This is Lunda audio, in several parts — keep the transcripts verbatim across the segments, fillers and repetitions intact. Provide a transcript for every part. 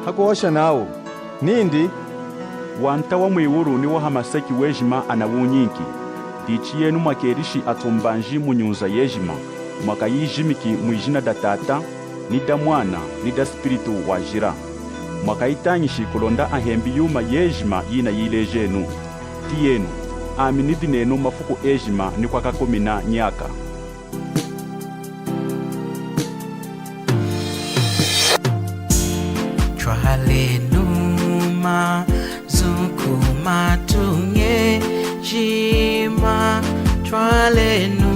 Hakuhosha nawu nindi, Wanta wa mwiwulu ni wa hamaseki wejima anawunyinki. Dichi yenu mwakelishi atumbanji mu nyunza yejima, mwakayijimiki mwijina da Tata, ni da Mwana, ni da Spiritu Wajila. Mwakayitañishi kulonda ahembi yuma yejima yinayilejenu. Tiyenu, ami nidi nenu mafuku ejima ni kwakakumina nyaka. Twalenu mazu ku matuña ejima, twalenu,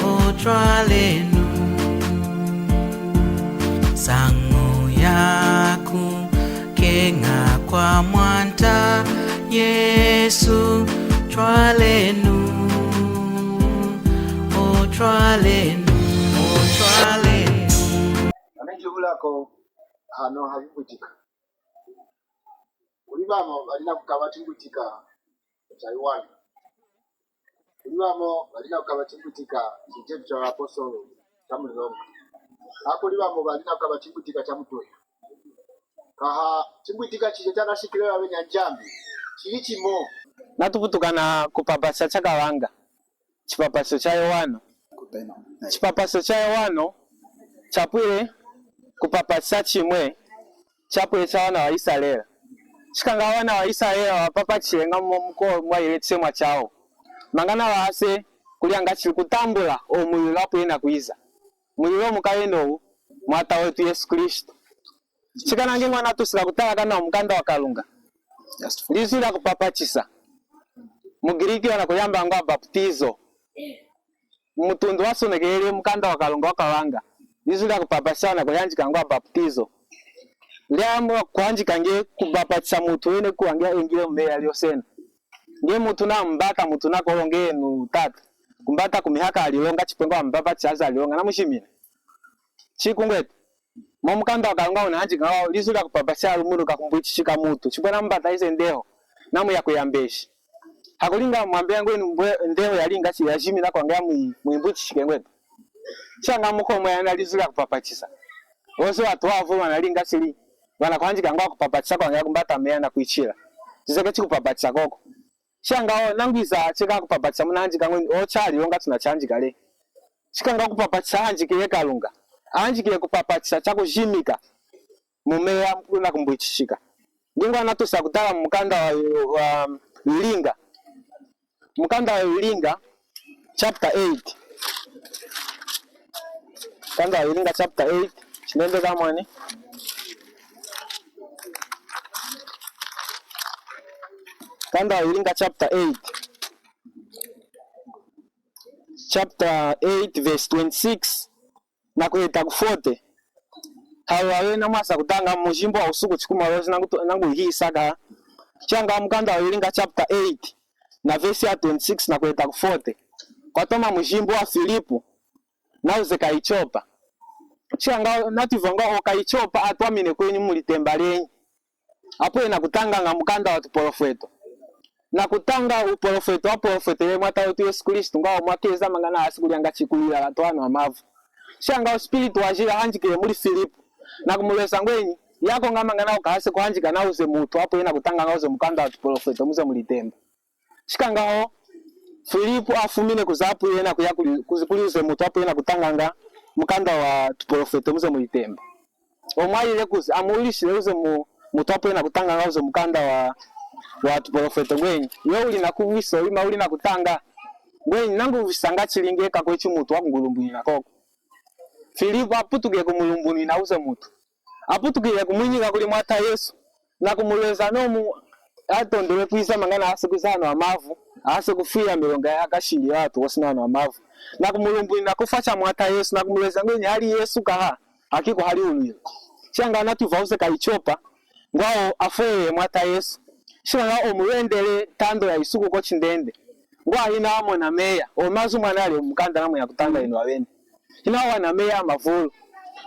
o twalenu. Nsañu yaku keña kwa Mwanta Yesu, twalenu, o twalenu, o twalenu. Nami njihulako hano ha chimbwitika. Kuli vamo vali nakukava chimbwitika cha Yohana. Kuli vamo vali nakukava chimbwitika cha Apostolu cha Mulilonga. Kakuli vamo vali nakukava chimbwitika cha Mutuya. Kaha chimbwitika chiche chanashikile vavenya Njambi chili chimo. Natuputuka na kupapasha cha Kalunga. Chipapasho cha Yohano. Chipapasho cha Yohano chapwile kupapasha chimwe, chapwile cha wana wa Isarela. Chikanga wana wa Isarela wapapachile nga muko mwayile chisemwa chawo. Mangana wase kulyanga chili kutambula o mulilo apwile na kwiza. Mulilo mukayenowu mwata wetu Yesu Kristu. Chikanange ngwana tusila kutala kana mukanda wa Kalunga. Lizwi lya kupapachisa mu Giriki wana kulyamba ngwa baptizo. Mutundu wasonekelele mukanda wa Kalunga wa Kalanga, lizwi lya kupapachisa wana kulyanjika ngwa baptizo. Lya kuhanjika nge kupapachisa mutu wene kuwa nge engile mu meya lyosena. Nge mutu na mbata mutu na kolonge nu tata. Kumbata kumihaka alilonga chipwe ngwa mupapachisa alilonga na mushimine. Chikungwete. Mwa mukanda wa Kalunga unahanjika ngwa lizwi lya kupapachisa lumunu kakumbwichishika mutu. Chipwe na mbata ize ndeho. Namu ya kuyambeshi. Hakulinga mwambe ngwe ndeho yalinga si yajimi na kwanga mwi-, mwimbwichishike ngwete. Changa muko mwe yana lizwi lya kupapachisa. Ose watu wavu wana linga sili. Wana kuhanjika ngwa kupapachisa kwanga kumbata meya na kwichila. Chizeke chikupapachisa koko. Changa o nangwiza cheka kupapachisa munahanjika ngwe o chali longa tuna chanjika le. Chikanga kupapachisa hanjikile Kalunga. Hanjikile kupapachisa chakujimika mu meya na kumbwichishika. Ngingo anatusa kutala mu mukanda wa, wa Wilinga. Mukanda wa Wilinga chapter eight. Mukanda wa Wilinga chapter eight. Chinende kamwani. Mukanda wa Wilinga chapter eight. Chapter eight verse twenty-six na kuheta ku forty. Hawu awena mwasa kutanga mujimbo wa usuku chikumalozi nangu, nangu hisa ka. Changa mukanda wa Wilinga chapter eight na verse ya twenty-six na kuheta ku forty. Kwatoma mujimbo wa Filipu na uze Kaichopa. Changa nativanga o Kaichopa atwamine kwenyi mu litemba lenyi. Apo ena kutanganga mukanda wa tupolofeto. Na kutanga upolofeto wa polofetele mwata wetu Yesu Kristu, ngwa mwakeza mangana hasi kulyanga chikulila latwano amavu. Changa uspiritu wajila hanjikile muli Filipu. Na kumulweza ngwenyi, yako nga mangana ukahase kuhanjika na uze mutu, apo ena kutanganga uze mukanda wa tupolofeto muze mulitemba. Chikangaho, Filipu afumine kuzapu yena kuya kuli, kuzi-, kuli uze mutu apo yena kutanganga mukanda wa tupolofeto muze mulitemba. Omwayile kuzi, amuulishile uze mu, mutu apo yena kutanganga uze mukanda wa, wa tupolofeto ngwenyi. Yo uli na kuwiso, ima uli na kutanga. Ngwenyi, nangu uvisanga chilinge kakwechi mutu wakungulumbunina koko. Filipu aputuke kumulumbunina uze mutu. Aputukile kumwinyika kuli mwata Yesu, na kumulweza nomu atondele kwiza mangana ahase kwiza hano amavu, ahase kufwila milonga ya kashili ya atu wose na hano amavu. Na kumulumbunina kufwa cha mwata Yesu, na kumulweza ngwenyi hali Yesu kaha, hakiko hali ulwilo. Changa natuvauze Kaichopa, ngwawo afwelele mwata Yesu. Shina ngwawo omulwendele tando ya isuku ko chindende. Ngwawo hina amona meya, omazu mwana ali mukanda na mwe ya kutanga inu awene. Hina wana meya amavulu.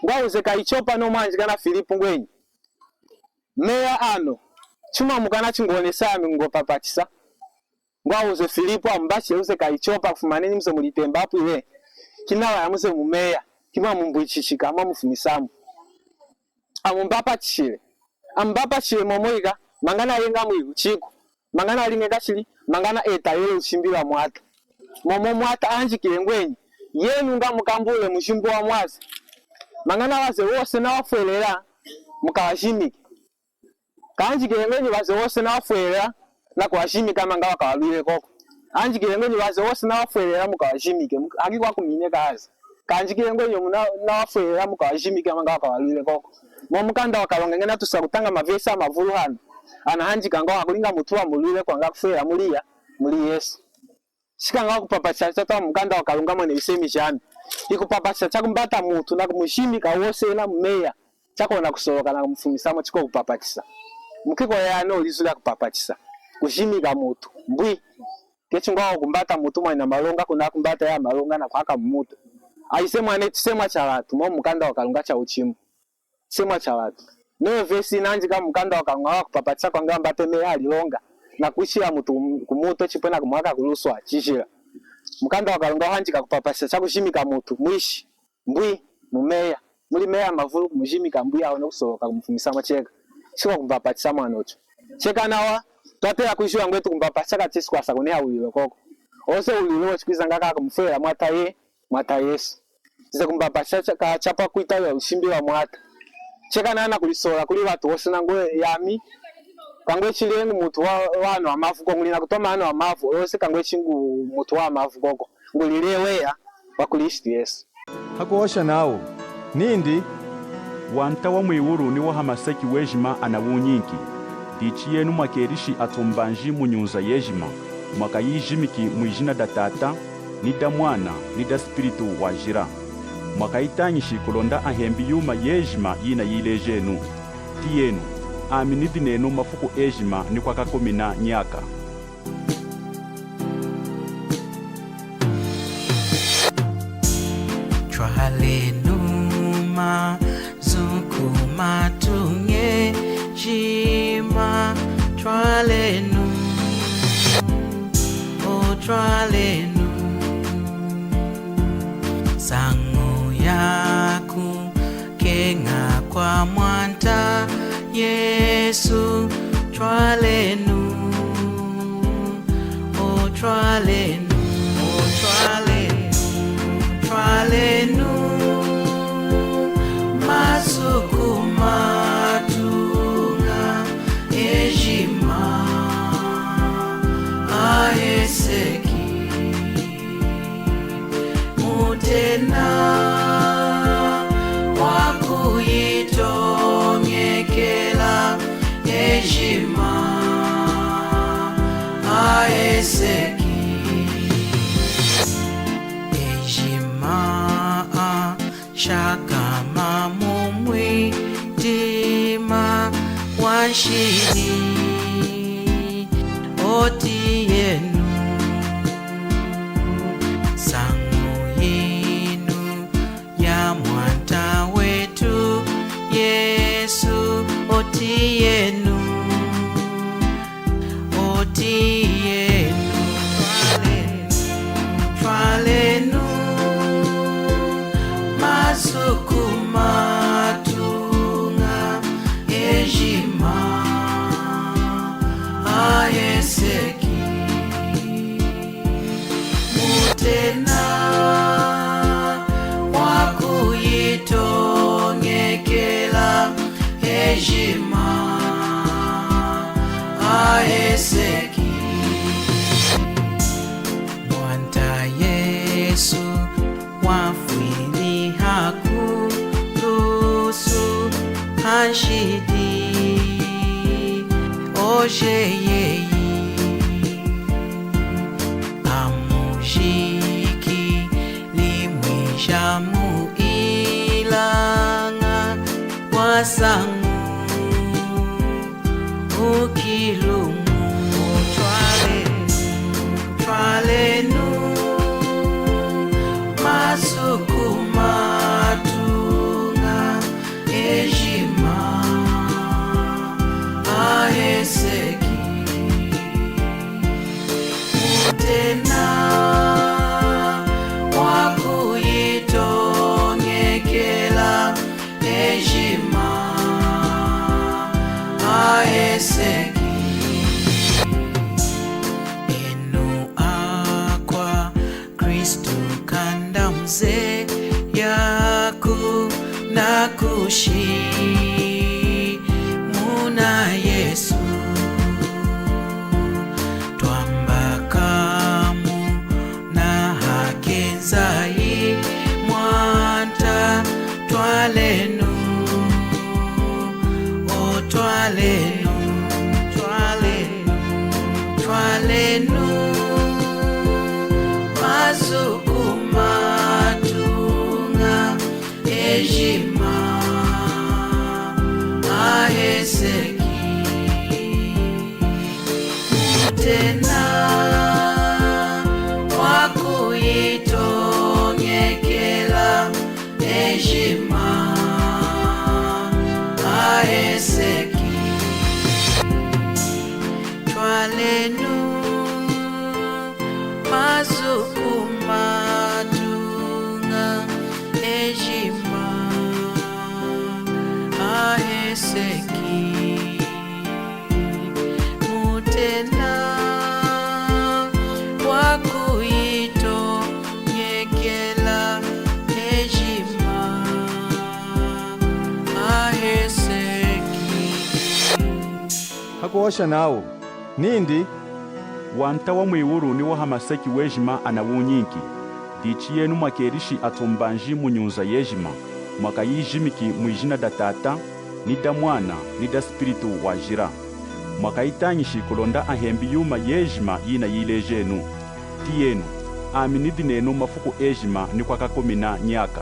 Ngwa uze Kaichopa no mwanjika na Filipu ngwenyi, meya ano, chuma mukana chingonesa ami ngopapachisa. Ngwa uze Filipu amubachile uze Kaichopa kufuma nenyi muze mulitemba apwile. Hina waya muze mu meya, hima mumbwichishika, hama mufumisamu. amumbapatishile. Amumbapatishile momo ika, mangana ayenga mwiku, chiku. Mangana alinge kashili, mangana etalele lushimbi lwa mwata. Momo mwata ahanjikile ngwenyi, yenu ngamukambule mushimbi wa mwata. Mangana waze wose nawafwelela, mukawajimike. Kahanjikile ngwenyi waze wose nawafwelela, nakuwajimika manga wakawalwile koko. Ahanjikile ngwenyi waze wose nawafwelela, mukawajimike, muka-, haki kwakumineka haze. Kahanjikile ngwenyi muna-, nawafwelela, mukawajimike manga wakawalwile koko. Mu mukanda wa Kalunga ngena tusa kutanga mavesi amavulu hanu. Anahanjika ngwo hakulinga mutu wamulwile kwanga kufwelela muli ya, muli Yesu. Shikanga kupapatisha chatwa mukanda wa Kalunga mwene isemi jami. Ikupapatisha chakumbata mutu nakumujimika wose ena mumeya. Chakona kusoloka nakumufumisamo chiko kupapatisha. Mukiko yano lizu lya kupapatisha. Kujimika mutu. Mbwi. Kechi ngwa kumbata mutu mwana malonga kuna kumbata ya malonga nakuhaka mutu. Aise mwana chisemwa cha watu, mo mukanda wa Kalunga cha uchimu. Chisemwa cha watu. Neyo vesi inanjika mukanda wa Kalunga wa kupapatisha kwanga mbate meya alilonga. Nakushila mutu kumuto chipwe nakumuhaka kuluswa, chijila. Mukanda wa Kalunga uhanjika kupapatisha chakujimika mutu, mwishi. Mbwi, mumeya. Muli meya mavulu kumujimika mbwi awe nokusoloka kumufumisamo cheka. Shikwa kumpapatisa mwanocho. Cheka nawa, twatela kwijiwa ngwetu kumpapatisa kachi shikwasa kuneha ulilo koko. Ose ulilo chikwizanga kakumufwela mwata ye, mwata Yesu. Chize kumpapatisa cha-, ka chapa kwita ya lushimbi lwa mwata. Cheka nana kulisola kuli watu wose nangwe yami. Kangwe chilengu mutu wa, wano amavu koko, nguli nakutoma ano amavu, ose kangwe chingu mutu wa amavu koko. Nguli leweya wa Kristu Yesu. Hakuhosha nawu nindi, Wanta wa mwiwulu ni wa hamaseki wejima anawunyinki. Dichi yenu mwakelishi atumbanji mu nyunza yejima, mwakayijimiki mwijina da Tata, ni da Mwana, ni da Spiritu Wajila. Mwakayitañishi kulonda ahembi yuma yejima yinayilejenu. Tiyenu, ami nidi nenu mafuku ejima ni kwakakumina nyaka. Twalenu mazu kumatuña ejima, twalenu, o twalenu, nsañu yaku keña kwa Mwanta Yesu, twalenu, o twalenu, o twalenu, twalenu, mazu kumatuña ejima aheseki. Mutena wakuyitoñekela ejima aheseki. Ejima ashakama mumwidima wanshidi, o tiyenu, nsañu yinu ya Mwanta wetu Yesu, o tiyenu, o tiyenu, twalenu, twalenu, mazu kumatuña ejima aheseki. Mutena wakuyitoñekela ejima aheseki. Mwanta Yesu wafwili hakulusu hanshidi, o jeyi amujikili mwijamu, ilaña wasañu ukiluña. Twalenu, twalenu, mazu kumatuña ejima aheseki. Mutena wakuyitoñekela ejima Eseki. Enu akwaKristu kanda muze yaku nakushi muna Yesu. Twamba kamu na hakenzayi Mwanta, twalenu, o twalenu, twalenu, twalenu, mazu kumatuña ejima aheseki. Mutena wakuyitoñekela ejima aheseki. Twalenu mazu kumatuña ejima aheseki. Mutena wakuyitoñekela ejima aheseki. Hakuhosha nawu nindi, Wanta wa mwiwulu ni wa hamaseki wejima anawunyinki. Dichi yenu mwakelishi atumbanji mu nyunza yejima, mwakayijimiki mwijina da Tata, ni da Mwana, ni da Spiritu Wajila. Mwakayitañishi kulonda ahembi yuma yejima yinayilejenu. Tiyenu, ami nidi nenu mafuku ejima ni kwakakumina nyaka.